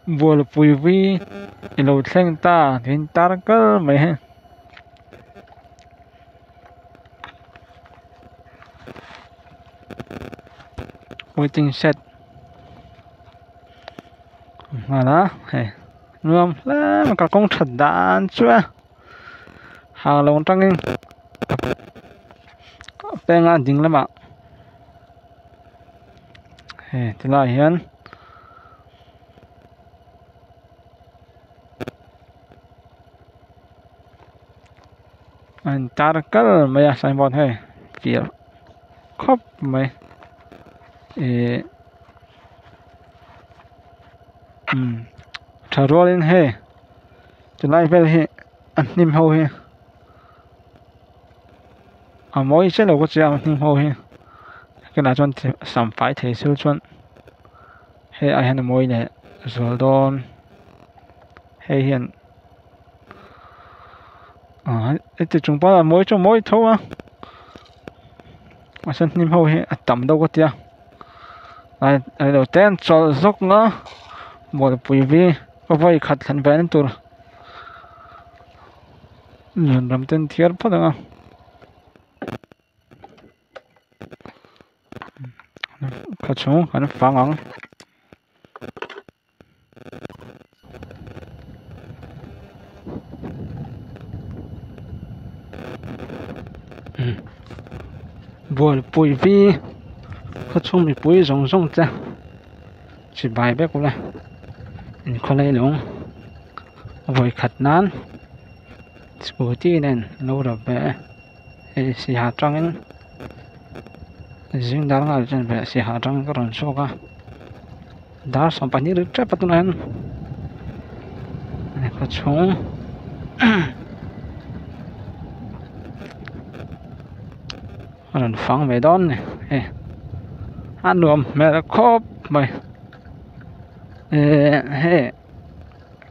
Bualpui vui i lo thleng ta tiin tar kal mai he. Waiting shed nghal a hei nuam hle mai kalkawng that dan chu e hang lo atangin a peng a ding lamah hei tilaiah hian. A intar kal mai a signboard hei fiah khawp mai ihh umm tha rualin hei chulai vel hi a hnim ho hi a mawi chiah lo ka tia a hnim ho hi tunah chuan sam fai thei sil chuan hei ai hian a mawi leh zual dawn hei hian. Aaa heti chung pawh a mawi chu a mawi tho a mahse hnim ho hi a tam deuh ka tia reilo te an chawlh zawk a bualpui vi ka vawi khat thlen ve na tur zan ram te an thiar phawt ang a. Khaw chhung an fang ang. Bualpui hi khawchhung mipui zawng zawng te chibai vek ula inkhawlai lung vawikhat nan scooty nen lo rap ve e hei saiha atangin zing dar nghal chuan saiha atangin ka rawn chhuak a. Dar 12 ri tep a tunah hian lehkha chhung a rawn fang ve dawn a ni hei a nuam hmel khawp mai ehh hei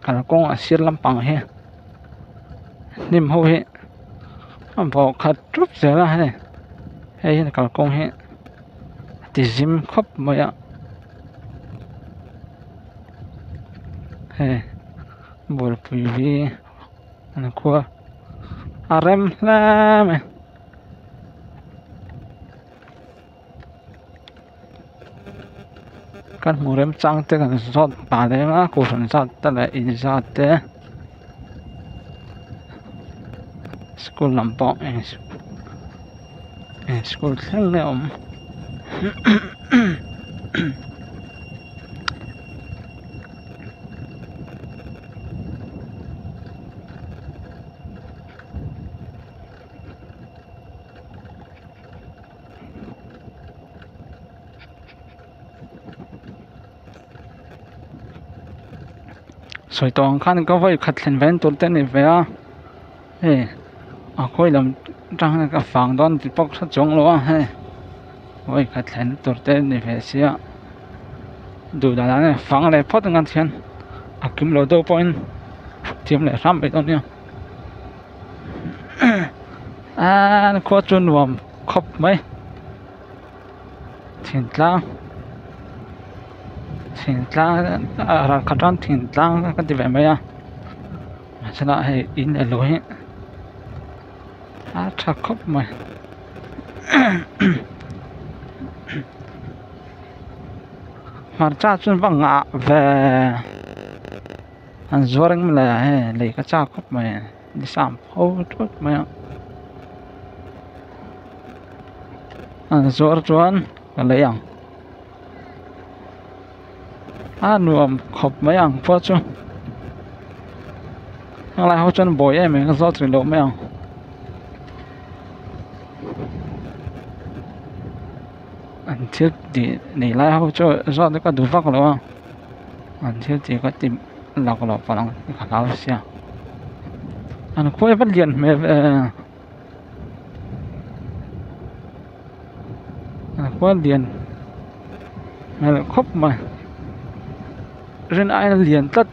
kalkawng a sir lampang hi hnim ho hi a bawh khat ṭup zel a hei hei hian kalkawng hi a ti zim khawp mai a. Hei bualpui hi an khua a rem hle mai. Kan hmu rem chang te kan zawt pah leh a kohhran zat te leh in zat te school lam pawh eng school thleng nge awm. Sawi tawh ang khan ka vawi khat thlen ve tur te a ni ve a hei a khawi lam atang hian ka fang dawn tih pawh ka hre chuang lo a hei vawi khat thlen tur te a ni ve sia duh dan ah hian fang leh phawt ang a thian a kim lo deuh pawhin thiam leh hram mai dawn nia aaa khua chu nuam khawp mai. Thingtlang thingtlang ralkhat ram thingtlang ka ti ve mai a mahsela hei in leh lo hi a tha khawp mai hmarcha chu an va ngah ve an zuar eng maw le hei lei ka chak khawp mai ni sam pho thut mai a. An zuar chuan ka lei ang a nuam khawp mai ang pawh chu helai ho chuan buai em em ka zawt rih loh mai ang an thil tih nei lai ho chu zawt ka duh vak lo a an thil tih ka ti laklawh palh ang ka hlau sia an khuai va lian hmel ve. A khual lian hmel khawp mai rin aiin a lian tlat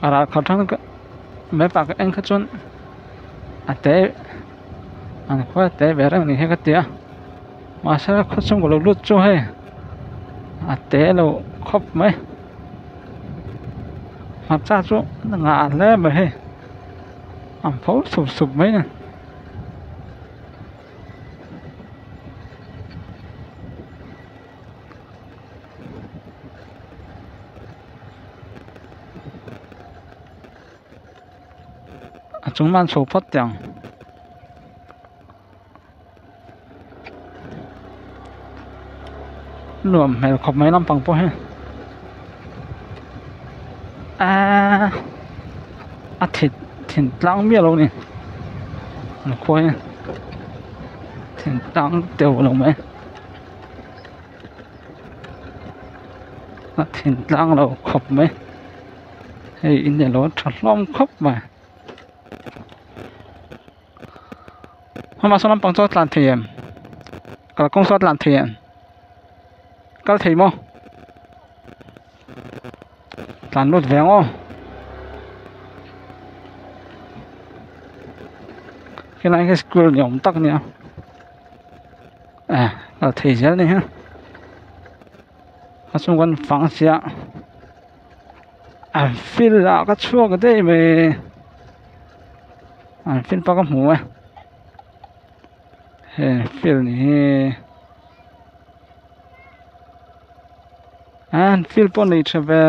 a ral khat hrang ka map ah ka en kha chuan a te an khua a te ve reng a ni hi ka ti a mahse khaw chhung ka lo lut chu hei a te lo khawp mai. Hmarcha chu a ngah hle mai hei an pho sup sup mai a ni. A chung lamah an chho phawt teh ang. Nuam hmel khawp mai lampang pawh hi aaa a thit thin tlang miah lo a ni an khua hi thin tlang teuh lo mai a thin tlang lo khawp mai hei in elo tha hlawm khawp mai. Hmah saw lampang chu a tlan thei em kalkawng saw a tlan thei em kal thei maw tlan lut ve ang aw helai hi school ni awm tak a nia eh kal thei zel a ni hi a chung kan fang sia an field ah ka chhuak daih mai. An field pawh ka hmu e heng field hi an field pawh nei tha ve.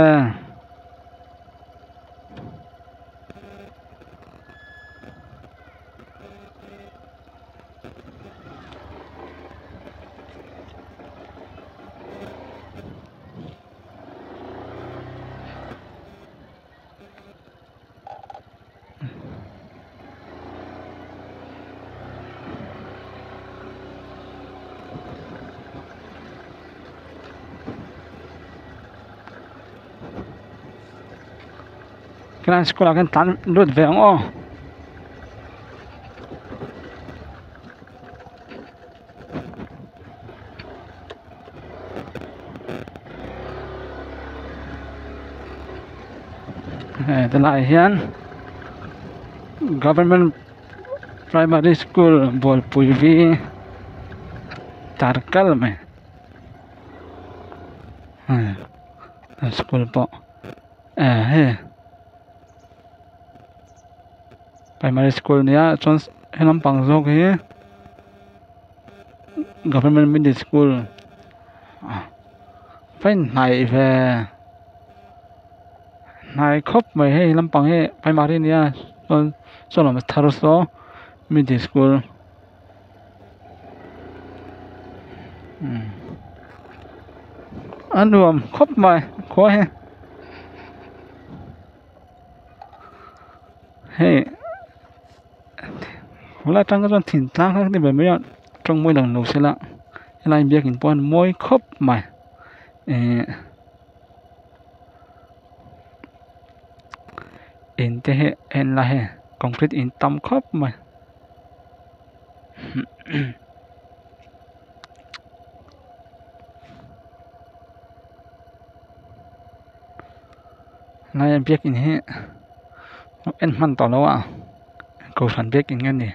Helai school ah khian tlan lut ve ang aw. Hei tilaiah hian government primary school bualpui hi tar kal mai hei school pawh eh hei primary school a nia chuan he lampang zawk hi. Government middle school va inhnaih ve hnai khawp mai hei lampang hi primary a nia chuan saw lam thar saw middle school a nuam khawp mai khua hi hei. Helai atang chuan thingtlang kha ni ve mai a tawng mawi lang lo sela helai biakin pawh hian mawi khawp mai ihh in te hi en la hei concrete in tam khawp mai. Helai biakin hi en hman tawh lo a. Kohhran biakin a ni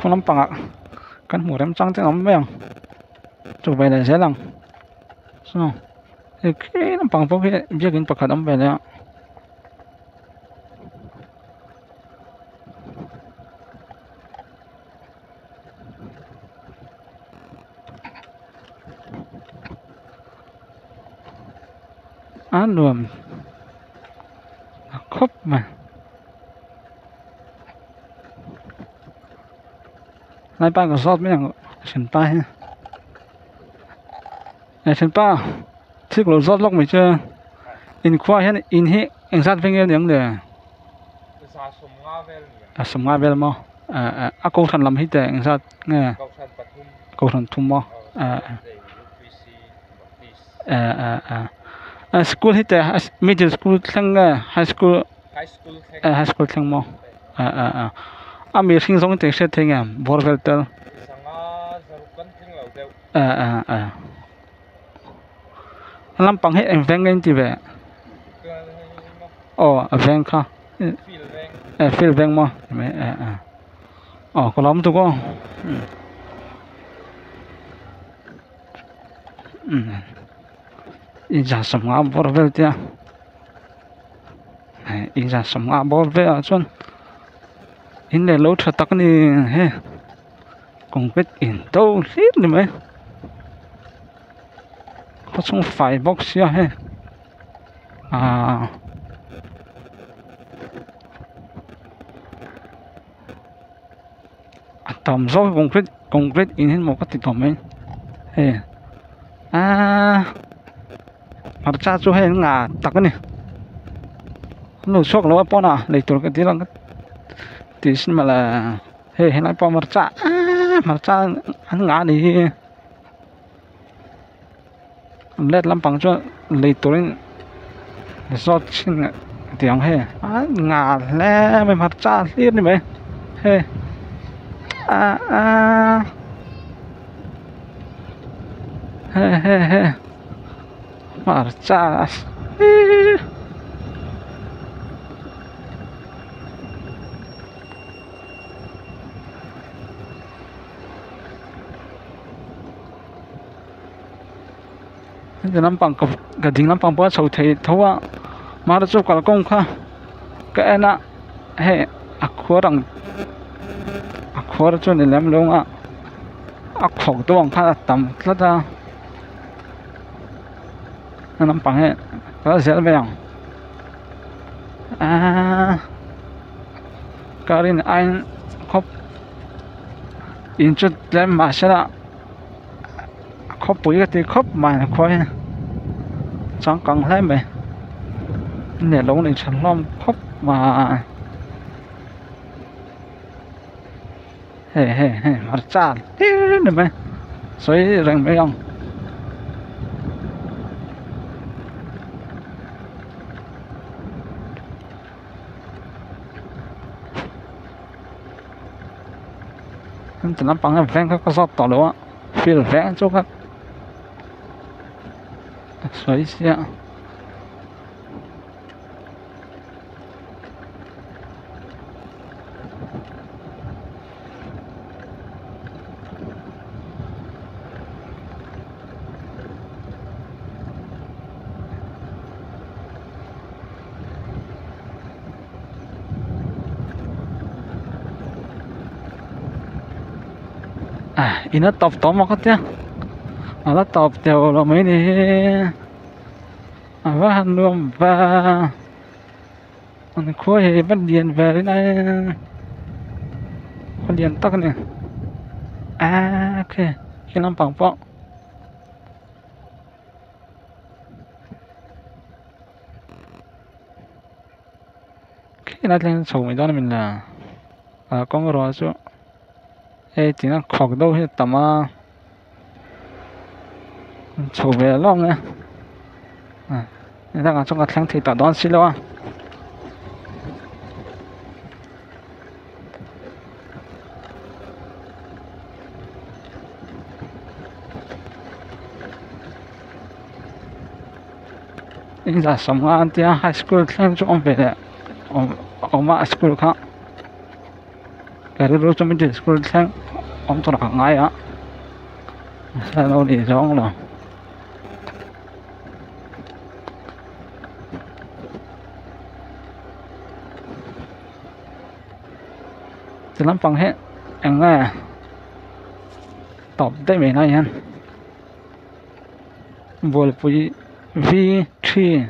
khaw lampangah kan hmuh rem chang te a awm mai ang chu ve leh zel ang saw hei khi lampang pawh khi biakin pakhat a awm ve leh a. A nuam a khawp mai laipa ka zawt mai ang thianpa hi eh thianpa thil ka lo zawt lawk mai che inkhua hian in hi engzat veng nge niang le a sawmnga vel maw eh eh a kohhran lam hi teh engzat nge kohhran thum maw eh eh. Eh eh eh eh school hi teh middle school thleng nge high school eh high school thleng maw eh eh eh a mihring zawng tih hriat theih nge bawr vel tel eh eh eh lampang hi eng veng nge in ti ve aw a veng kha eh field veng maw eh eh aw ka lawm tuk aw. Inza sawmnga bawr vel te a hei inza sawmnga bawr velah chuan in leh lo tha tak a ni he concrete in to hlir a ni mai khaw chhung fai bawk sia hei ahh. A tam zawk concrete concrete in hi maw ka ti tawh mai hei aaa hmarcha chu hei an ngah tak a ni an lo chhuak lo a pawnah lei tur ka dil ang tih sin mawle hei helai pawh hmarcha aaa hmarcha an ngah a nih hi let lampang chuan lei turin zawt chhin tiang hei a ngah hle mai hmarcha hlir a ni mai hei ah ah he he he hmarcha hii. Heti lampang ka ka ding lampang pawh a chho thei tho a mahse chu kalkawng kha ka en a hei a khuar ang a khuar chu ni lem lo a a khawk deuh ang khan a tam tlat a he lampang hi kal zel mai ang aaa ka rin aiin khawp in chu tlem mahse la. Khawpui ka ti khawp mai a khuai a changkang hle mai nge lo nei tha hlawm khawp mai hei hei hei hmarcha hlir ni mai sawi reng mai ang. Heti lampang hian veng kha ka zawt tawh lo a field veng chu kha a sawi sia. In a tawp tawh maw ka tia a la tawp teuh lo mai ni hi a va han nuam va an khua hi va lian ve rin a khaw lian tak a ni aaa khi khi lampang pawh. Khi lai thleng chho mai dawn a min la ah kawng erawh chu hei tina khawk deuh hi a tam a chho ve lawk ang e ah dangah chuan ka thleng thei tawh dawn silo a. Inzah sawmnga an tia high school thleng chu awm ve leh awm a school kha ka rilru chu middle school thleng awm tur ah ka ngai a mahse a lo ni zawng lo. Ti lampang hi eng nge tawp daih mai lai hian. Bualpui V three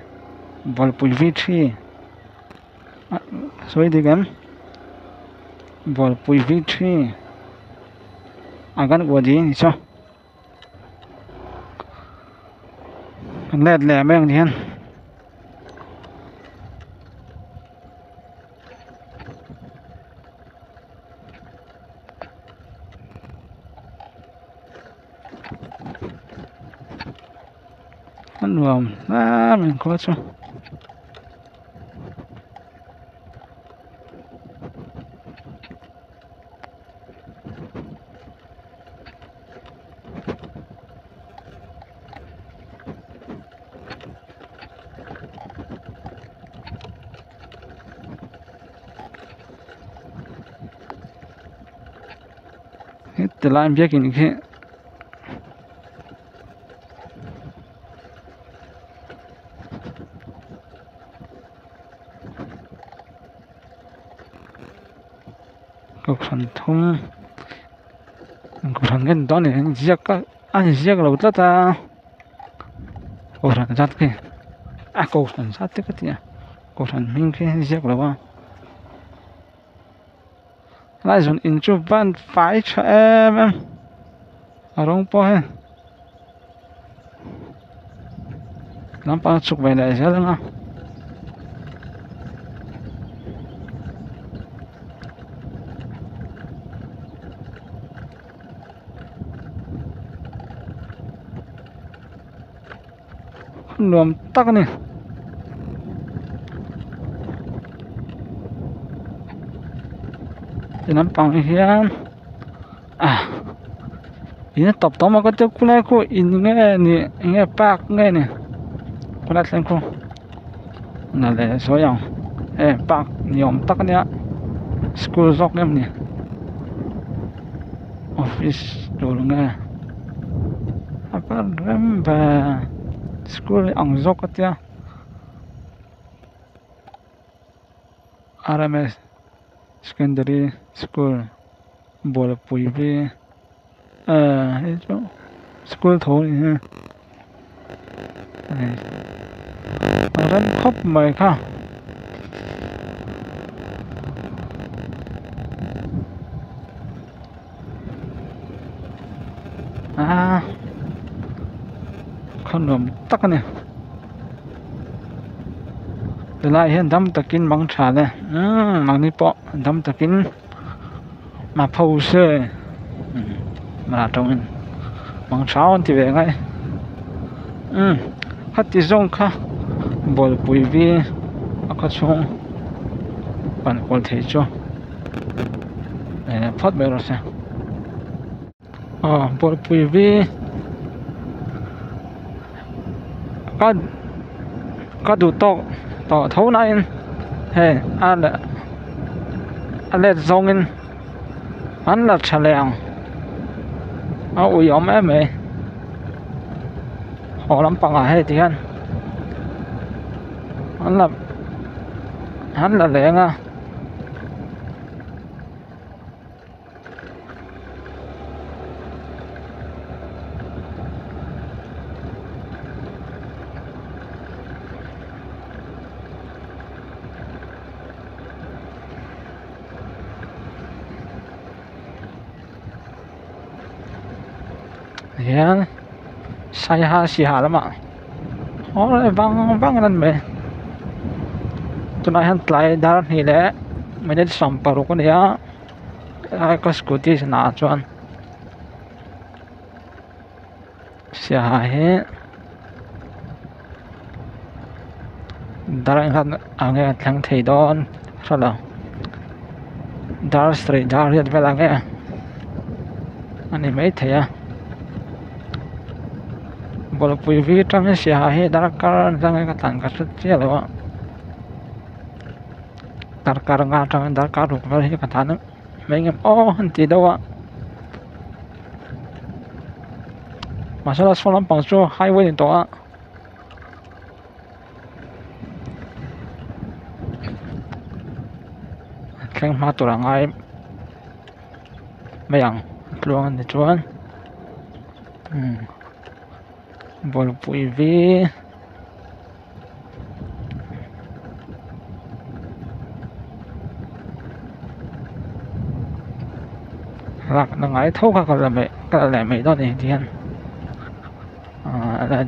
Bualpui V three sawi dik em Bualpui V three anganwadi a ni chu let leh mai ang ti hian. A nuam hle mai khua chu. Heti lai biakin khi. Kohhran thum kohhran nge ni dawn ni an ziak a a inziak lo tlat a kohhran zat khi a kohhran zat te ka ti a kohhran hming khi a inziak lo a helai zawn in chu van fai tha em em a rawng pawh hei lampang a chhuk ve leh zel ang a. Nuam tak a ni. Ti lampang hian ah in a tawp tawh maw ka tia khulai khu in nge ni eng nge park nge ni khulai thleng khu na leh sawi ang heng park ni awm tak a nia school zawk em ni office tur nge a va rem ve school ang zawk a tia R_M_S secondary school bualpui hi ahh hei chu school tho a ni hi a rem khawp mai kha. Aaa khaw nuam tak a ni tilai hian dam takin bang tha le umm mahni pawh dam takin ma pho se mah tawngin bang tha an ti ve ngai umm khati zawng kha bawlpui vi a khaw chhung pan kual thei chu. Eh phawt mai rawh se aw bawlhpui vi ka ka duh tawk tawh tho na in hei a leh a let zawng in an la tha leh ang a ui awm em mai haw lampang ah hei ti hian an la an la leng a. Hian saiha siaha lamah aw vang vang an mai tunah hian tlai dar hnih leh minute 60 a ni a ka scooty ah chuan siaha hi dar engzat ang nge a thleng thei dawn hre lo dar sarih dar riat vel ang nge a ni maithei a bawlhpui vi atangin siaha hi darkar atangin ka tlan ka hre chiah lo a darkar nga atangin darkar ruk vel hi ka tlan mai ngam aw an ti deuh a mahse la saw lampang chu highway a ni tawh a. Thleng hma tur a ngai mai ang tluang a ni chuan umm bawlhpui vi lakna ngai tho kha ka la mai ka la leh mai dawn a ni tihian ahh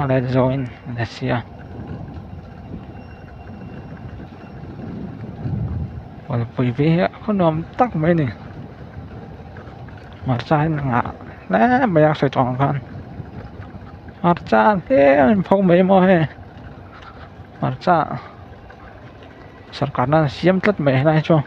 a let zawngin a la si a bawlhpui vi hi a khaw nuam tak mai a ni hmarcha hi a ngah hle mai a sawi tawh ang khan hmarcha tlem in pho mai maw hei hmarcha sorkar nan a siam tlat mai helai hi chu.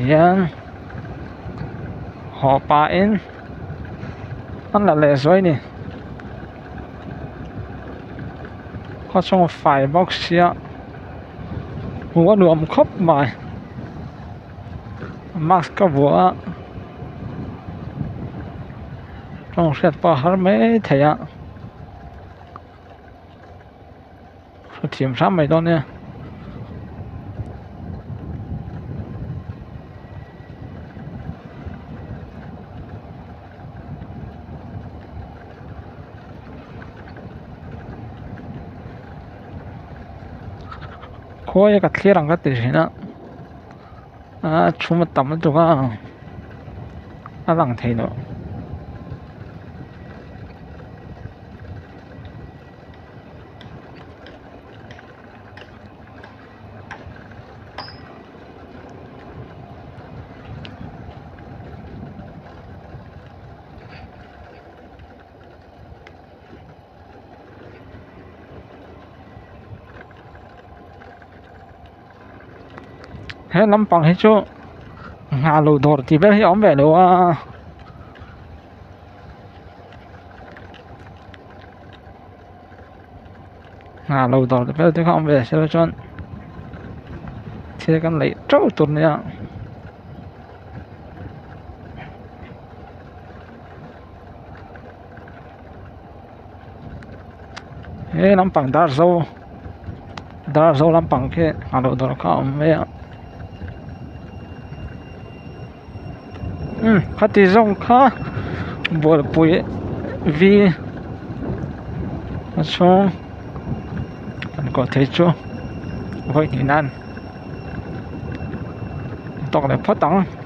Hian haw pahin an la leh zuai a ni khaw chhung a fai bawk sia hmuh a nuam khawp mai mask ka vuah a. Tawng hriat pawh a har mai thei a hrethiam hram mai dawn nia. Khawi ka thlir ang ka ti thin a a chhum a tam lutuk a a lang thei loh. He lampang hi chu nghah loh dawr tih vel hi a awm ve lo a. Nghah loh dawr tih vel te kha a awm ve sela chuan thil kan leih teuh tur nia. He lampang Darzo Darzo lampang khi a loh dawr kha a awm mai a umm khati zawng kha bualpui v a chhung an kawh thei chu vawi hnih nan tawk leh phawt ang.